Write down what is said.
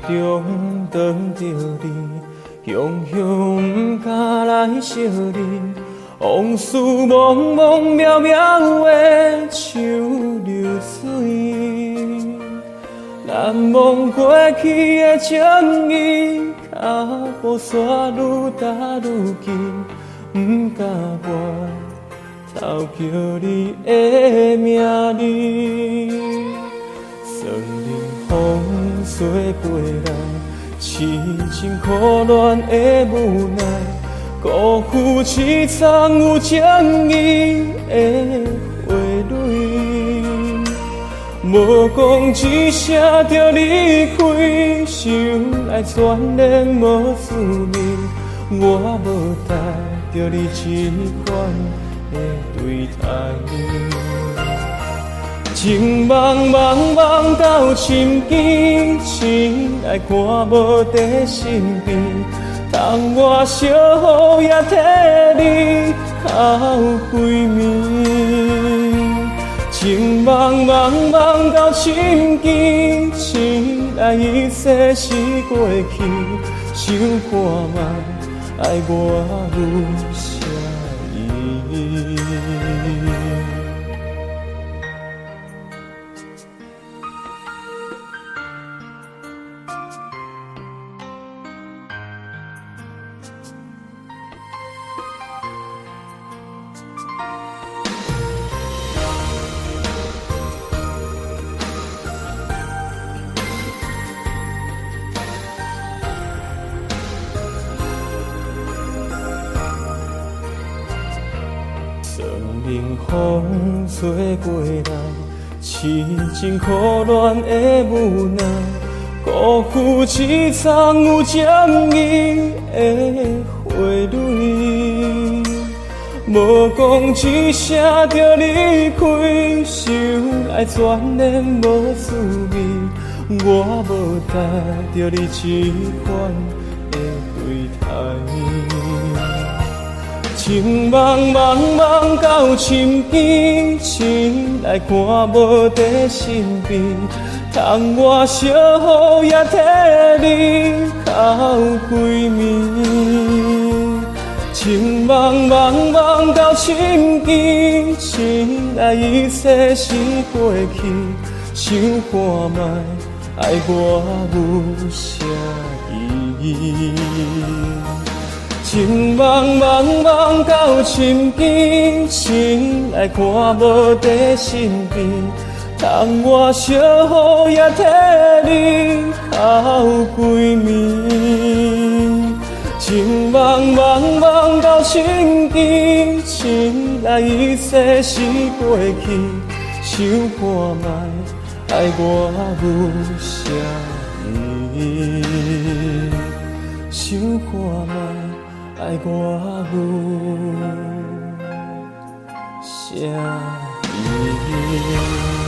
中撞著你，雄雄毋敢來相認，往事茫茫渺渺的像流水，難忘過去的情誼，腳步煞愈踏愈緊，毋敢回頭叫你的名字。霜冷風吹過來，痴情苦戀的無奈，辜負一場有情義的花蕊。無講一聲就離開，想來全然無滋味。我無值著你這款的對待。情夢茫茫到深更，醒來看無佇身邊，通我惜雨也替你哭規暝。情夢茫茫到深更，醒來一切是過去，想看覓，愛我有啥意義？霜冷風吹過來，痴情苦戀的無奈，辜負一場有情義的花蕊。無講一聲就離開，想來全然無滋味。我無值著你這款的對待。情夢茫茫到深更，醒來看無佇身邊，通我惜雨也替你哭規暝。情夢茫茫到深更，醒來一切是過去，想看覓，愛我有啥意義？情夢茫茫到深更，醒來看無佇身邊，通我惜雨也替你哭規暝。情夢茫茫到深更，醒來一切是過去，想看覓，愛我有啥意義？想看覓，愛我有啥意義？